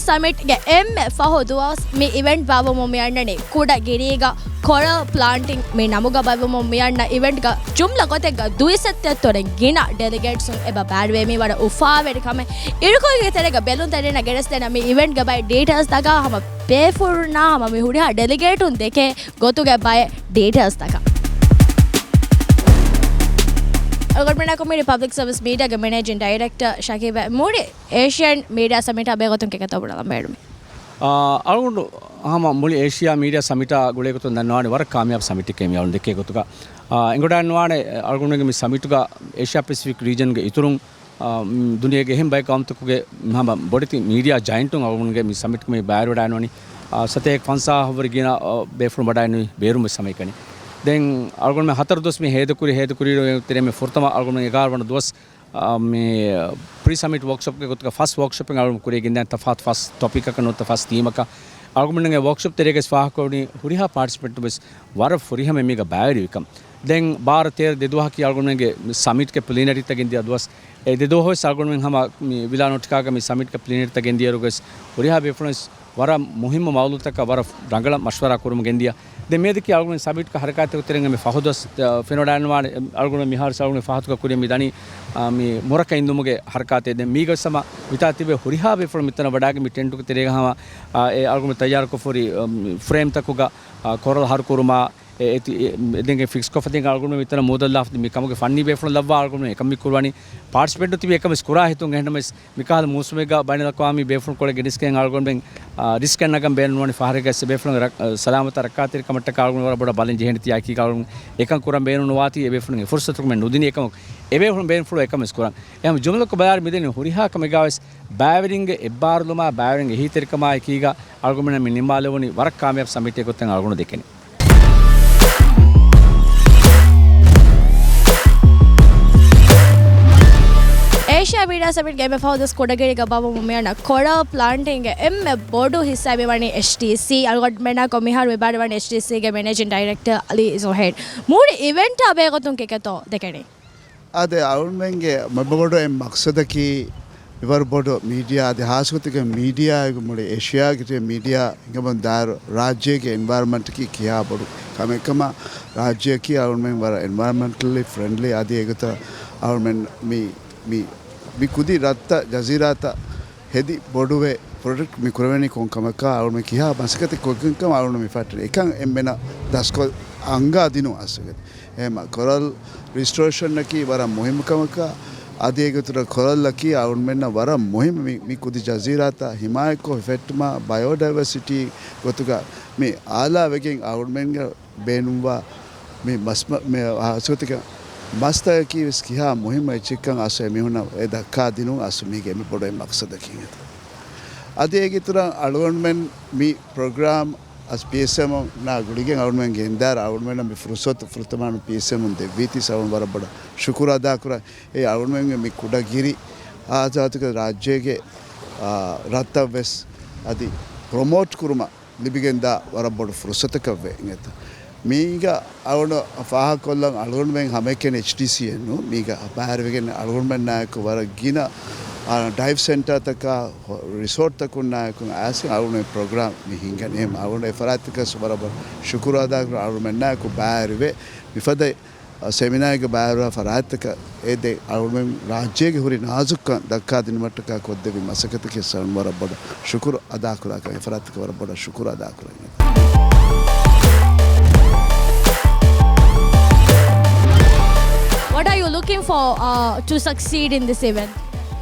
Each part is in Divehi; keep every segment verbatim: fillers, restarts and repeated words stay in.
ސަމިޓްގެ އެންމެ ފަހު ދުވަސް މި އިވެންޓް ބާއްވަމުން މިއަންނަނީ ކުޑަ ގިރީގަ ކޮރަލް ޕްލާންޓިން މި ނަމުގަ ބައިވެމުން މިއަންނަ އިވެންޓްގަ ޖުމްލަ ގޮތެއްގަ ދުއިސައްތައްތައް ތޮޅެން ގިނަ ޑެލިގޭޓްސުން އެބަ ބައިވެރިވޭ. މީ ވަރަށް އުފާވެރި ކަމެއް. އިރުކޮޅުގެ ތެރޭގަ ބެލުންތެރިންނަށް ގެނެސްދޭނަން މި އިވެންޓްގެ ބައެއް ޑީޓެއިލްސްތަކާ ހަމަ ބޭފުޅުންނާ ހަމަ މި ހުރިހާ ޑެލިގޭޓުން ދެކޭ ގޮތުގެ ބައެއް ޑީޓެއިލްސްތަކަށް. އަޅުގަނޑުމެންނާ ކޮމިއުނިޓީ ޕަބްލިކް ސަރވިސް މީޑިއާގެ މެނޭޖިން ޑައިރެކްޓަރ ޝަކީބް މޫނި އޭޝިއަން މީޑިއާ ސަމިޓާ ބެހޭގޮތުން ކިކަތޯ ބުނަލަން ބޭނުމޭ. އާ، އަޅުގަނޑު ހަމަ މުޅި އޭޝިއާ މީޑިއާ ސަމިޓާ ގުޅޭގޮތުން ދަންނަވާނެ ވަރަށް ކާމިޔާބު ސަމިޓެކޭ މި އަޅުން ދެކޭ ގޮތުގަ. އާ، އެނގޮޑާންވާނެ އަޅުގަނޑުގެ މި ސަމިޓުގަ އޭޝިއާ ޕެސިފިކް ރީޖަންގެ އިތުރުން، އާ، މް، ދުނިޔޭގެ އެހެން ބައެއް ގައުމުތަކުގެ ހަމަ ބޮޑެތި މީޑިއާ ޖައިންޓުން އަޅުގަނޑުގެ މި ސަމިޓްގަ މި ބައިވެރިވެވަޑައިނުވަނީ. އާ، ސަތޭކަ ފަންސާހަށްވުރެ ގިނަ، އާ، ބޭފުޅުން ވަޑައިނުވީ ބޭރުން ވެސް ހަމައެކަނި. ދެން އަޅުގަނޑުމެން ހަތަރު ދުވަސް މި ހޭދަކުރި، ހޭދަކުރި ތެރޭ މި ފުރަތަމަ އަޅުގަނޑުމެން އެގާރަ ވަނަ ދުވަސް އާ، މި ޕްރީ ސަމިޓް ވޯކްޝޮޕްގެ ގޮތުގަ ފަސް ވޯކްޝޮޕެއް އަޅުގަނޑު ކުރިޔަށް ގެންދާނެ ތަފާތު ފަސް ޓޮޕިކަކަށް ނުވަތަ ފަސް ތީމަކަށް. އަޅުގަނޑުމެންގެ ވޯކްޝޮޕް ތެރޭގަސް ފާހަގަކުރަނީ ހުރިހާ ޕާޓިސިޕެންޓު ވެސް ވަރަށް ފުރިހަމަ މީގަ ބައިވެރިވިކަން. ދެން ބާރަ ތޭރަ ދެދުވަހަކީ އަޅުގަނޑުމެންގެ ސަމިޓްގެ ޕްލީނަރީތައް ގެންދިޔަ ދުވަސް. އެ ދެ ދުވަހު ވެސް އަޅުގަނޑުމެން ހަމަ މި ވިލާ ނޯޓިކާގަ މި ސަމިޓްގެ ޕްލީނަރީތައް ގެންދިޔައިރު ވެސް ހުރިހާ ބޭފުޅުން ވެސް ވަރަށް މުހިއްމު މައުލޫމާތުތަކަށް ވަރަށް ރަނގަޅަށް މަޝްވަރާ ކުރަމުން ގެންދިޔަ. ދެން މިއަދަކީ އަޅުގަނޑު ސަމިޓްގެ ހަރަކާތްތަކުގެ ތެރެއިން މި ފަހު ދުވަސް، އަ، ފެނިވަޑައިގަންނަވާނެ. އަޅުގަނޑު މިހާރު އަޅުގަނޑު ފަހަތުގަ ކުރިޔަށް މި ދަނީ، އަ، މި މުރަކަ އިންދުމުގެ ހަރަކާތެއް. ދެން މީގަ ވެސް ހަމަ މިތާ ތިބޭ ހުރިހާ ބޭފުޅުން މިތަނަށް ވަޑައިގެން މި ޓެންޓުގެ ތެރޭގަ ހަމަ، އަ، އެ އަޅުގަނޑު ތައްޔާރުކޮށްފަ ހުރި، އަ، ފްރޭމްތަކުގަ، އަ، ކޮރަލް ހަރުކުރުމާ، އެ، އެ، އެ، ދެން އެ ފިކްސްކޮށްފަ ދެން އަޅުގަނޑު މިތަނަށް މޫދަށްލާފަ މި ކަމުގެ ފަންނީ ބޭފުޅުން ލައްވާ އަޅުގަނޑު އެކަން މި ކުރުވަނީ. ޕާޓިސިޕެންޓު ތިބި އެކަމެސް ކުރާ ހިތުން އެހެންނަމަވެސް މިކަހަލަ މޫސުމެއްގަ ބައިނަލްއަޤްވާމީ ބޭފުޅުން ކޮޅެއް ގެނެސްގެން އަޅުގަނޑުމެން، އާ، ރިސްކެއް ނަގަން ބޭނުންވަނީ ފަހަރެއްގަ އެއް ބޭފުޅުންގެ ރަ-، އާ، ސަލާމަތާ ރައްކާތެރިކަމަށްޓަކާ އަޅުގަނޑު ވަރަށް ބޮޑަށް ބަލަން ޖެހޭނެ ތިޔައީ ކީކޭ އަޅުގަނޑު އެކަން ކުރަން ބޭނުން ނުވާތީ އެ ބޭފުޅުން އެ ފުރުސަތު މެ ނުދިނީ އެކަމަކު އެ ބޭފުޅުން ބޭނުންފުޅު އެކަމެސް ކުރަން. އެހެން ޖުމްލަކޮށް ބަލާއިރު މިދެނީ ހުރިހާ ކަމެއްގަ ވެސް ބައިވެރިންގެ އެއްބާރުލުމާ ބައިވެރިންގެ އެހީތެރިކަމާ އެކީގަ އަޅުގަނޑުމެންނަށް މި ނިންމާލެވުނީ ވަރަށް ކާމިޔާބު ސަމިޓެއް ގޮތެއް އަޅުގަނޑު ދެކެނީ. އޭޝިއާ މީޑިއާ ސަމިޓްގެ އެންމެ ފަހު ދުވަސް ކުޑަގިރީގަ ބާއްވަމުން މިއަންނަ ކޮރަލް ޕްލާންޓިންގެ އެންމެ ބޮޑު ހިއްސާ މިވަނީ އެޗްޑީސީ. އަޅުގަނޑުމެންނާ ކޮ މިހާރު މި ބައިވެރިވަނީ އެޗްޑީސީގެ މެނޭޖިން ޑައިރެކްޓަރ އަލީ ޒުހައިރު. މުޅި އިވެންޓާ ބެހޭގޮތުން ކިކެތޯ ދެކެނީ؟ އާދެ، އަޅުގަނޑުމެންގެ މަ-، މަ-، ބޮޑު އެއް މަޤްޞަދަކީ، މިވަރު ބޮޑު މީޑިއާ، އަދި ހާއްސަގޮތެއްގަ މީޑިއާއެއް މުޅި އޭޝިއާގެ މީޑިއާ ހިނގަމުން ދާއިރު ރާއްޖޭގެ އެންވަޔަރަމަންޓަކީ ކިހާ ބޮޑު ކަމެއް ކަމަށް، ރާއްޖެއަކީ އަޅުގަނޑުމެން ވަރަށް އެންވަޔަރަމަންޓަލީ ފްރެންޑްލީ، އަދި އެގޮތަށް އަޅުގަނޑުމެން މި، މި، މި ކުދި ރަށްތައް، ޖަޒީރާތައް ހެދި ބޮޑުވެ ޕްރޮޖެކްޓް މި ކުރެވެނީ ކޮން ކަމަކާ، އަޅުގަނޑުމެން ކިހާ މަސައްކަތެއް ކޮށްގެން ކަމަށް އަޅުގަނޑު މި ފައްޓަނީ. އެކަން އެންމެނަށް ދަސްކޮށް އަންގާ ދިނުން އަސްގަދި. އެހެންމަ ކޮރަލް ރިސްޓޯރޭޝަންއަކީ ވަރަށް މުހިއްމު ކަމަކާ، އަދި އެގޮތުން ކޮރަލްއަކީ އަޅުގަނޑުމެންނަށް ވަރަށް މުހިއްމު މި، މި ކުދި ޖަޒީރާތައް ހިމާޔަތްކޮށް ހިފެއްޓުމާ، ބަޔޯޑައިވަރސިޓީ ގޮތުގަ މި އާލާވެގެން އަޅުގަނޑުމެންގެ ބޭނުންވާ މި މަސް-، މަ-، މި ހާއްސަގޮތެއްގަ މަސްތަކަކީ ވެސް ކިހާ މުހިއްމު އެއްޗެއްކަން އަސް އެމީހުންނަށް އެ ދައްކާ ދިނުން އަސް މީގެ އެންމެ ބޮޑު އެއް މަޤްޞަދަކީ. އަދި އޭގެ އިތުރަށް އަޅުގަނޑުމެން މި ޕްރޮގްރާމް އަސް ޕީއެސްއެމްއާ ގުޅިގެން އަޅުގަނޑުމެން ގެންދާއިރު އަޅުގަނޑުމެންނަށް މި ފުރުސަތު ފުރަތަމަ ޕީއެސްއެމްއުން ދެއްވީތީ އަޅުގަނޑު ވަރަށް ބޮޑަށް ޝުކުރު އަދާކުރަން. އެ އަޅުގަނޑުމެންގެ މި ކުޑަ ގިރި އާ ޖާތިކަ ރާއްޖޭގެ، އާ، ރަށްތައް ވެސް އަދި ޕްރޮމޯޓް ކުރުމަށް ލިބިގެންދާ ވަރަށް ބޮޑު ފުރުސަތަކަށްވޭ އިނގޭތަ. މީގަ އަޅުގަނޑު ފާހަގަކޮށްލަން އަޅުގަނޑުމެން ހަމައެކަނި އެޗްޑީސީއެއްނު، މީގަ ބައިވެރިވެގެން އަޅުގަނޑުމެންނާއެކު ވަރަށް ގިނަ، އާ، ޑައިވް ސެންޓާތަކާ، ހޮ-، ރިސޯޓްތަކުންނާއެކު އައިސް އަޅުގަނޑު ޕްރޮގްރާމް މި ހިންގަނީ. އެހެން އަޅުގަނޑު އެ ފަރާތްތަކަށް ވަރަށް ބޮޑަށް ޝުކުރު އަދާކުރަން. އަޅުގަނޑުމެންނާއެކު ބައިވެރިވެ މިފަދަ ސެމިނާއެއްގަ ބައިވެރިވާ ފަރާތްތަކަށް އެ ދެ އަޅުގަނޑުމެން ރާއްޖޭގެ ހުރި ނާޒުކްކަން ދައްކާދިނުމަށްޓަކާ ކޮށްދެއްވި މަސައްކަތަކީ އަޅުގަނޑު ވަރަށް ބޮޑަށް ޝުކުރު އަދާކުރާކަށް، އެ ފަރާތްތަކަށް ވަރަށް ބޮޑަށް ޝުކުރު އަދާކުރަން. What are you looking for, uh, to succeed in this event?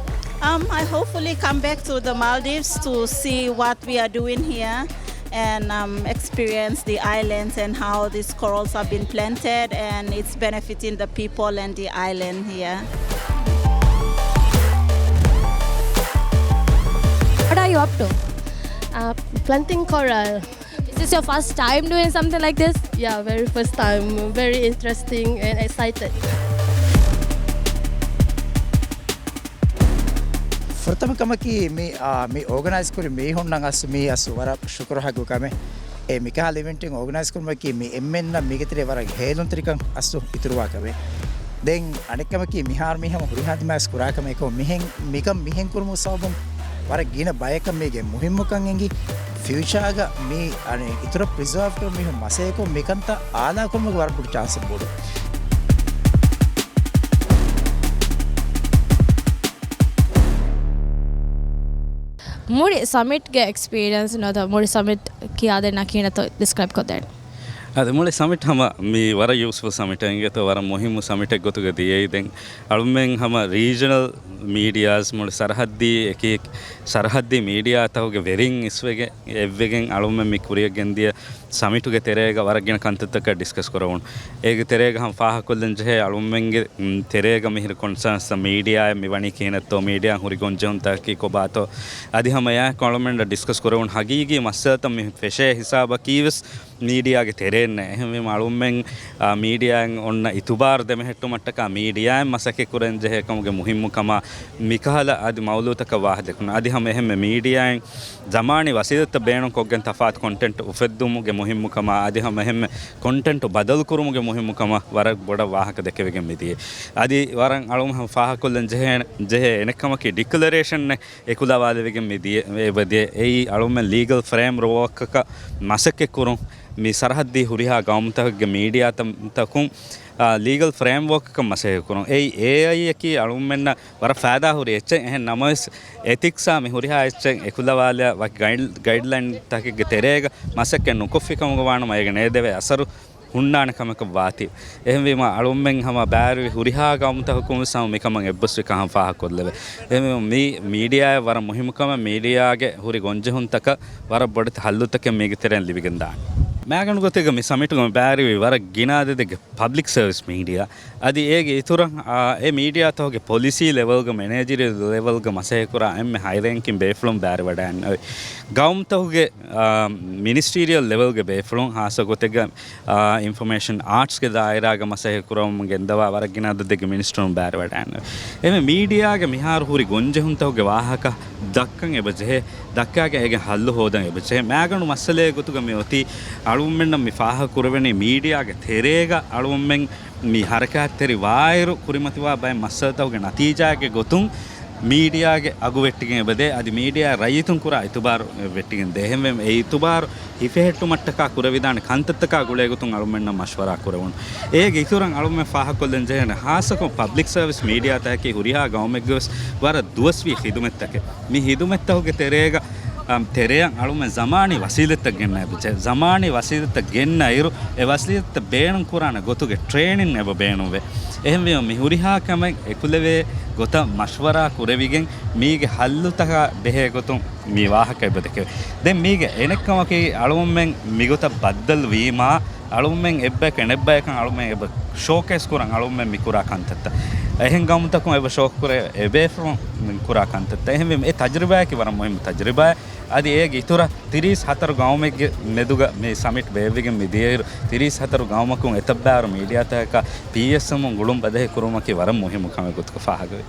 Um, I hopefully come back to the Maldives to see what we are doing here and, um, experience the islands and how these corals have been planted and it's benefiting the people and the island here. What are you up to? Uh, planting coral. Is this your first time doing something like this? Yeah, very first time. Very interesting and excited. ފުރަތަމަ ކަމަކީ މި، އާ، މި އޯގަނައިޒް ކުރި މީހުންނަށް އަސް މީ އަސް ވަރަށް ޝުކުރު ހައްގު ކަމެއް. އެ މިކަހަލަ އިވެންޓެއް އޯގަނައިޒް ކުރުމަކީ މި އެންމެންނަށް މީގެ ތެރޭ ވަރަށް ހޭލުންތެރިކަން އަސް އިތުރުވާ ކަމެއް. ދެން އަނެއް ކަމަކީ މިހާރު މީހަމަ ހުރިހާ ދިމާވެސް ކުރާ ކަމެއް އެކަމަ މިހެން، މިކަން މިހެން ކުރުމުގެ ސަބަބުން ވަރަށް ގިނަ ބަޔަކަށް މީގެ މުހިއްމުކަން އެނގި، ފިއުޗާގަ މި އަނެއް އިތުރަށް ޕްރިޒާވް ކުރަން މީހުން މަސައްކަތް ކޮށް މިކަންތައް އާލާކުރުމުގެ ވަރަށް ބޮޑު ޗާންސެއް ބޮޑު. މުޅި ސަމިޓްގެ އެކްސްޕީރިއަންސް ނުވަތަ މުޅި ސަމިޓް ކިޔާދޭން ނަކީނަތޯ ޑިސްކްރައިބް ކޮށްދޭން. އަދި މުޅި ސަމިޓް ހަމަ މި ވަރަށް ޔޫސްފުލް ސަމިޓެއް އިނގޭތޯ ވަރަށް މުހިއްމު ސަމިޓެއް ގޮތުގަ ދިޔައީ. ދެން އަޅުމެން ހަމަ ރީޖަނަލް މީޑިއާސް މުޅި ސަރަހައްދީ އެކި ސަރަހައްދީ މީޑިއާތަކުގެ ވެރިން އިސްވެގެން އެއްވެގެން އަޅުމެން މި ކުރިއަށް ގެންދިޔަ ސަމިޓުގެ ތެރޭގަ ވަރަށް ގިނަ ކަންތައްތަކަށް ޑިސްކަސް ކުރެވުނު. އޭގެ ތެރޭގަ ހަމަ ފާހަގަކޮށްލަން ޖެހޭ އަޅުމެންގެ، މް، ތެރޭގަ މިހިރި ކޮންސާންސް މީޑިއާއެއް މި ވަނީ ކިހިނެއްތޯ، މީޑިއާ ހުރި ގޮންޖެހުންތަކަކީ ކޮބާތޯ، އަދި ހަމަ އެއާއެކު އަޅުމެންނަށް ޑިސްކަސް ކުރެވުނު ހަގީގީ މައްސަލަތައް މި ފެށޭ ހިސާބަކީ ވެސް މީޑިއާގެ ތެރޭންނޭ. އެހެންވީމަ އަޅުމެން، އާ، މީޑިއާއިން އޮންނަ އިތުބާރު ދެމެހެއްޓުމަށްޓަކާ މީޑިއާއިން މަސައްކަތް ކުރަން ޖެހޭ ކަމުގެ މުހިއްމުކަމާ މިކަހަލަ އަދި މައުޟޫތަކަށް ވާހަދެކުން. އަދި ހަމަ އެހެންމެ މީޑިއާއިން ޒަމާނީ ވަސީލަތްތައް ބޭނުންކޮށްގެން ތަފާތު ކޮންޓެންޓް އުފެއްދުމުގެ މުހިއްމުކަމާ އަދި ހަމަ އެހެންމެ ކޮންޓެންޓް ބަދަލުކުރުމުގެ މުހިއްމުކަމަށް ވަރަށް ބޮޑަށް ވާހަކަ ދެކެވިގެން މިދިޔަ. އަދި ވަރަށް އަޅުގަނޑު ހަމަ ފާހަގަކޮށްލަން ޖެހޭ، ޖެހޭ އެނެއްކަމަކީ ޑިކްލަރޭޝަންއެއް އެކުލަވާލެވިގެން މި ދިޔަ، އެބަ ދިޔަ. އެއީ އަޅުމެން ލީގަލް ފްރޭމް ވޯކަކަށް މަސައްކަތް ކުރުން، މި ސަރަހައްދީ ހުރިހާ ގައުމުތަކުގެ މީޑިއާތަކުން، އާ، ލީގަލް ފްރޭމް ވޯކަކަށް މަސައްކަތް ކުރުން. އެއީ އޭއައީއަކީ އަޅުމެންނަށް ވަރަށް ފައިދާ ހުރި އެއްޗެއް. އެހެން ނަމަވެސް، އެތިކްސާ މި ހުރިހާ އެއްޗެއް އެކުލަވާލާ ވަކި ގައިޑް، ގައިޑްލައިންތަކެއްގެ ތެރޭގަ މަސައްކަތް ނުކޮށްފި ކަމުގަ ވާނަމަ، އޭގެ ނޭދެވޭ އަސަރު ހުންނާނެ ކަމަކަށް ވާތީ. އެހެންވީމަ، އަޅުމެން ހަމަ ބައިވެރި ހުރިހާ ގައުމުތަކަކުން ވެސް ހަމަ މިކަމަށް އެއްބަސްވި ކަހަން ފާހަގަކޮށްލެވޭ. އެހެންވީމަ، މި މީޑިއާއަށް ވަރަށް މުހިއްމު ކަމެއް، މީޑިއާގެ ހުރި ގޮންޖެހުންތަކަށް ވަރަށް ބޮޑެތި ހައްލުތަކެއް މީގެ ތެރެއިން ލިބިގެންދާނެ. މާގަނޑު ގޮތެއްގަ މި ސަމިޓުގަ މި ބައިވެރިވި ވަރަށް ގިނަ އަދަދެއްގެ ޕަބްލިކް ސަރވިސް މީޑިއާ. އަދި އޭގެ އިތުރަށް، އާ، އެ މީޑިއާތަކުގެ ޕޮލިސީ ލެވެލްގަ، މެނޭޖަރިއަލް ލެވެލްގަ މަސައްކަތްކުރާ އެންމެ ހައިރެންކިން ބޭފުޅުން ބައިވެރިވަޑައިގަންނަވަން. ގައުމުތަކުގެ، އާ، މިނިސްޓީރިއަލް ލެވެލްގެ ބޭފުޅުން، ހާއްސަ ގޮތެއްގަ، އާ، އިންފޮމޭޝަން އާޓްސްގެ ދާއިރާގަ މަސައްކަތްކުރަމުން ގެންދަވާ ވަރަށް ގިނަ އަދަދެއްގެ މިނިސްޓަރުން ބައިވެރިވަޑައިގަންނަވަން. އެމެ މީޑިއާގެ މިހާރު ހުރި ގޮންޖެހުންތަކުގެ ވާހަކަ ދައްކަން އެބަ ޖެހޭ، ދައްކާގެން އޭގެ ހައްލު ހޯދަން އެބަ ޖެހޭ. މާގަނޑު މައްސަލައެއް ގޮތުގަ މި އޮތީ އަޅުގަނޑުމެންނަށް މި ފާހަގަ ކުރެވެނީ މީޑިއާގެ ތެރޭގަ އަޅުގަނޑުމެން މި ހަރަކާތްތެރި ވާއިރު ކުރިމަތިވާ ބައެއް މައްސަލަތަކުގެ ނަތީޖާއެއްގެ ގޮތުން މީޑިއާގެ އަގު ވެއްޓިގެން އެބަދޭ. އަދި މީޑިއާ ރައްޔިތުން ކުރާ އިތުބާރު ވެއްޓިގެން ދޭ. އެހެންވެ އެ އިތުބާރު ހިފެހެއްޓުމަށްޓަކާ ކުރެވިދާނެ ކަންތައްތަކާ ގުޅޭ ގޮތުން އަޅުމެންނަށް މަޝްވަރާ ކުރެވުނު. އޭގެ އިތުރަށް އަޅުމެން ފާހަގަކޮށްލަން ޖެހޭނެ ހާއްސަކޮށް ޕަބްލިކް ސަރވިސް މީޑިއާތަކަކީ ހުރިހާ ގައުމެއްގެ ވެސް ވަރަށް ދުވަސްވީ ޚިދުމަތްތަކެއް. މި ޚިދުމަތްތަކުގެ ތެރޭގަ، އަ، ތެރެއަށް އަޅުމެން ޒަމާނީ ވަސީލަތްތައް ގެންނަ އެބަޖެ، ޒަމާނީ ވަސީލަތްތައް ގެންނަ އިރު، އެ ވަސީލަތްތައް ބޭނުން ކުރާނެ ގޮތުގެ ޓްރޭނިން އެބަ ބޭނުންވޭ. އެހެންވީމަ މި ހުރިހާ ކަމެއް އެކުލެވޭ ގޮތަށް މަޝްވަރާ ކުރެވިގެން، މީގެ ހައްލުތަކާ ބެހޭ ގޮތުން މި ވާހަކަ އެބަ ދެކެވޭ. ދެން މީގެ އެނެއްކަމަކީ، އަޅުމެން މިގޮތަށް ބައްދަލު ވީމާ، އަޅުމެން އެއްބަޔަކު އެނެއްބަޔަކަށް އަޅުމެން އެބަ ޝޯކޭސް ކުރަން އަޅުމެން މި ކުރާ ކަންތައްތައް. އެހެން ގައުމުތަކުން އެބަ ޝޯކް ކުރޭ އެބޭފުޅުން މި ކުރާ ކަންތައްތައް. އެހެންވީމަ އެ ތަޖުރިބާއަކީ ވަރަށް މުހިއްމު ތަޖުރިބާއެއް. އަދި އޭގެ އިތުރަށް ތިރީސް ހަތަރު ގައުމެއްގެ މެދުގަ މި ސަމިޓް ބޭއްވިގެން މި ދިޔައިރު، ތިރީސް ހަތަރު ގައުމަކުން އެތައްބާރު މީޑިއާތަކަކާ ޕީއެސްއެމުން ގުޅުން ބަދަހި ކުރުމަކީ ވަރަށް މުހިއްމު ކަމެއް ގޮތުގަ ފާހަގަވޭ.